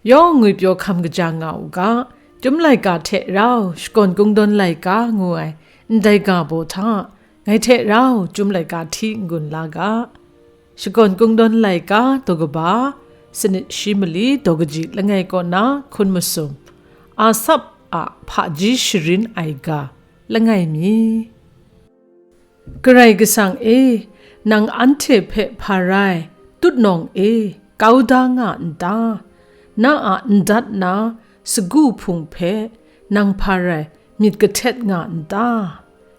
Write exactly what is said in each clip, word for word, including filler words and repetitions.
Yawng ngwipyaw hkam kaja nga u ga, Chyum laika hte rau Shakawn Kungdawn laika ngu ai ndai ga baw hta, ngai hte rau Chyum laika hti n-gun la ga. Shakawn Kungdawn laika daw kaba, sanit shi mali daw kaji langai kaw na hkun masum, Asap a hpaji sharin ai ga, langai mi. Karai Kasang e, nang anhte hpe hpa rai, tutnawng e, kau da nga n ta? Na a ndat na sagu hpung hpe nang hpa rai myit kahtet nga n ta?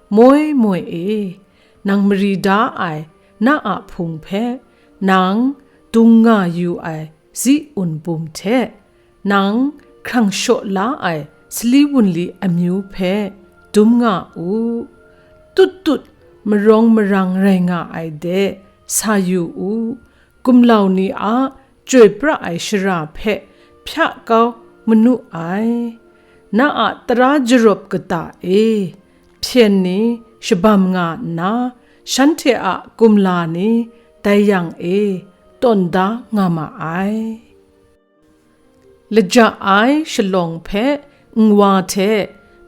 Moi moi e, nang mari da ai na a hpung hpe, nang dung nga yu ai zi un bum hte, nang hkrang shaw la ai sali wunli amyu hpe dum nga u. Tut tut marawng marang rai nga ai de sa yu u. Gumlau ni a chyoi pra ai shara hpe hpya kau manu ai. Na a tara jarawp kata e, hpyen ni shabam nga nna, shanhte a kumla ni dai yang e tawn da nga ma ai. Laja ai shalawng hpe nwa hte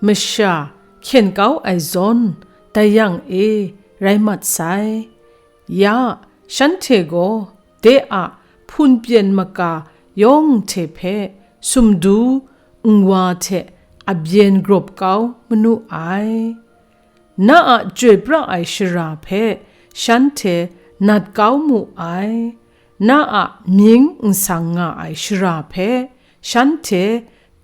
masha hkyen kau ai zawn, dai yang e rai mat sai. Ya, shanhte gaw de a hpun pyen maka yawng hte hpe sumdu nwa hte a byen grawp kau manu ai. Na a chyoi pra ai shara hpe shanhte nat kau mu ai. Na a mying nsang nga ai shara hpe shanhte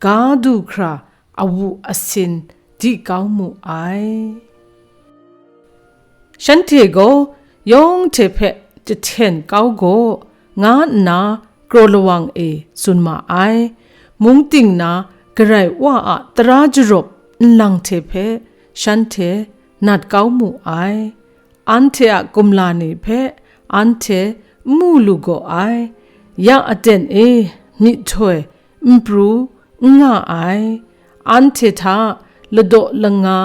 ga du hkra awu asin di kau mu ai. Shanhte gaw yawng hte hpe jahten kau gaw, nga nna kraw lawang e tsun ma ai. Mung ting na Karai Wa a tara jarawp nlang hte hpe shanhte nat kau mu ai. Anhte a kumla ni hpe anhte n mu lu gaw ai. Ya aten e myihtoi n pru n nga ai. Anhte hta ladaw langa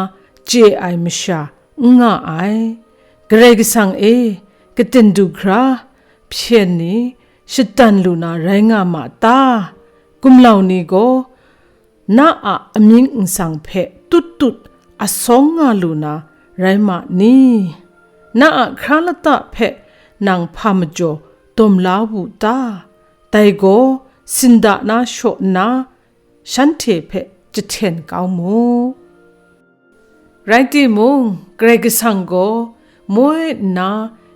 chye ai masha n nga ai. Karai Kasang e, katen du hkra, hpyen ni shatan lu na rai nga ma ta? Gumlau ni gaw na a amying nsang hpe tut tut asawng nga lu na rai ma ni? Na a hkra lata hpe nang hpa majaw dawm la wu ta? Dai gaw sinda na shaw nna, shanhte hpe jahten kau mu. Rai timung, Karai Kasang gaw moi nna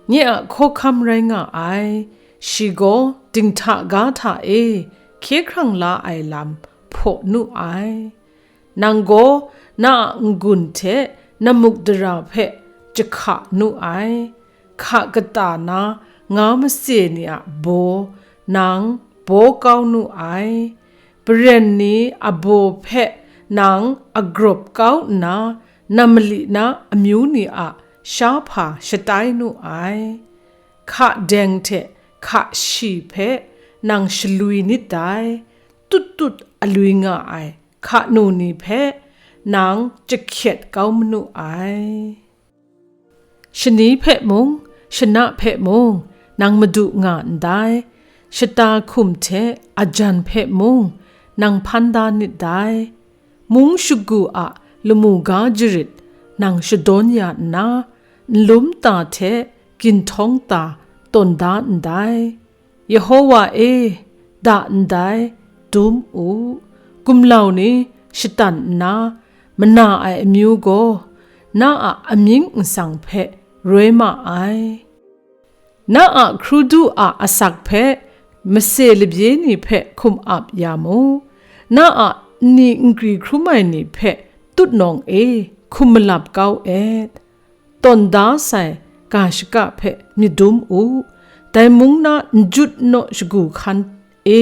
nye a hkawhkam rai nga ai. Shi gaw dinghta ga hta e hkye hkrang la ai lam hpaw nu ai. Nang gaw na a n-gun hte na muk dara hpe jahka nu ai. Hka kata na nga mase ni a baw nang baw kau nu ai. Baren ni a baw hpe nang agrawp kau nna, na mali na amyu ni a sha hpa shatai nu ai. Hka deng hte hka shi hpe nang shalwi nit dai. Tut tut alwi nga ai hka nu ni hpe nang jahkyet kau manu ai. Shani hpe mung, shana hpe mung, nang madu nga ndai. Shata hkum hte ajan hpe mung, nang hpan da nit dai. Mung shagu a lamu ga jarit nang shadawn ya nna, nlum ta hte ginhtawng ta tawn da ndai. Yehowa e, da ndai, dum u. Gumlau ni shatan nna, mana ai amyu gaw, na a amying nsang hpe roi ma ai. Na a hkrudu a asak hpe mase labye ni hpe hkum ap ya mu. Na a nni nkri hkrum ai ni hpe tutnawng e hkum malap kau et. Tawn da sai ga shaka hpe myit dum u. Dai mung na n jut naw shagu hkan e,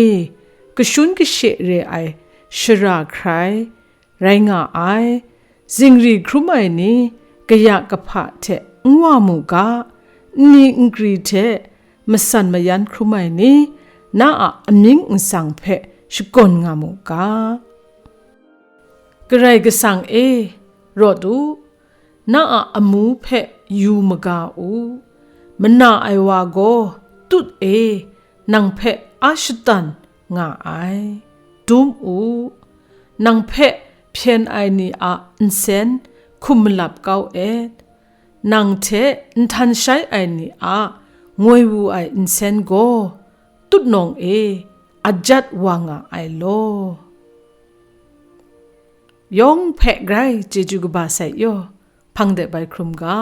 kashun kashe re ai shara hkrai rai nga ai. Zingri hkrum ai ni kaya kahpa hte n wa mu ga, nni nkri hte masan mayan hkrum ai ni na a amying nsang hpe shakawn nga mu ga. Karai Kasang e, rawt u, na a amu hpe yu maga u. Mana ai wa gaw tut e, nang hpe a shatan nga ai. Dum u, nang hpe hpyen ai ni a nsen hkum malap kau et, nang hte nhtan shai ai ni a ngoi wu ai nsen gaw tutnawng e ajat wa nga ai law. Yawng hpe grai chyeju kaba sai yaw, hpang de bai hkrum ga.